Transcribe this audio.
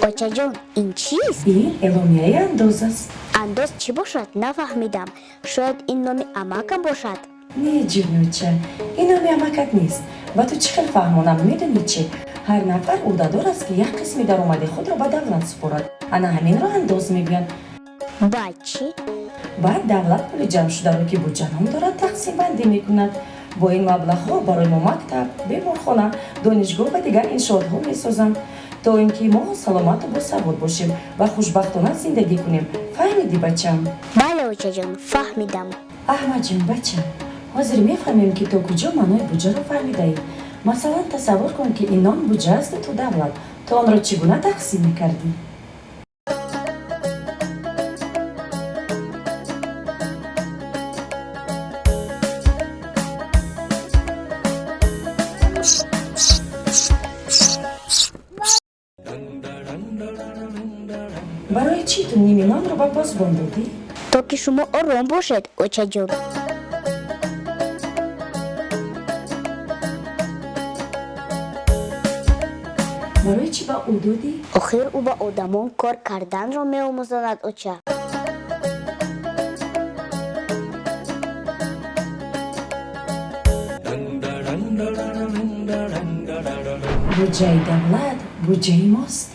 Очаҷон, ин чист? Ин эъломияи андоз аст. Андоз чӣ бошад, нафаҳмидам. Шояд ин номи амакам бошад. Не, ҷунуча, ин номи амакат нест. Ба ту чӣ хел фаҳмонам, медонӣ чӣ? Ҳар нафар ӯҳдадор аст, ки як қисми даромади худро ба давлат супорад. Ана ҳаминро андоз мегӯянд. Баъд чӣ? Баъд давлат пули ҷамъшударо, ки буҷа ном дорад, тақсимбандӣ мекунад. Бо ин маблағҳо барои мо мактаб, беморхона, донишгоҳ ва дигар иншоотҳо месозанд, то ин ки мо саломату босавод бошем ва хушбахтона зиндагӣ кунем. Фаҳмидӣ, бачам? Бале, очаҷон, фаҳмидам. Аҳмадҷон, бачам, ҳозир мефаҳмем, ки то куҷо маънои буҷаро фаҳмидаӣ. Масалан, тасаввур кун, ки ин нон буҷа асту ту давлат. Ту онро чӣ гуна тақсим мекардӣ? Барои чӣ ту ними нонро ба посбон додӣ? То ки шумо ором бошед, очаҷон. Барои чӣ ба ӯ додӣ? Охир ӯ ба одамон кор карданро меомӯзонад, оча. Буҷаи давлат буҷаи мост.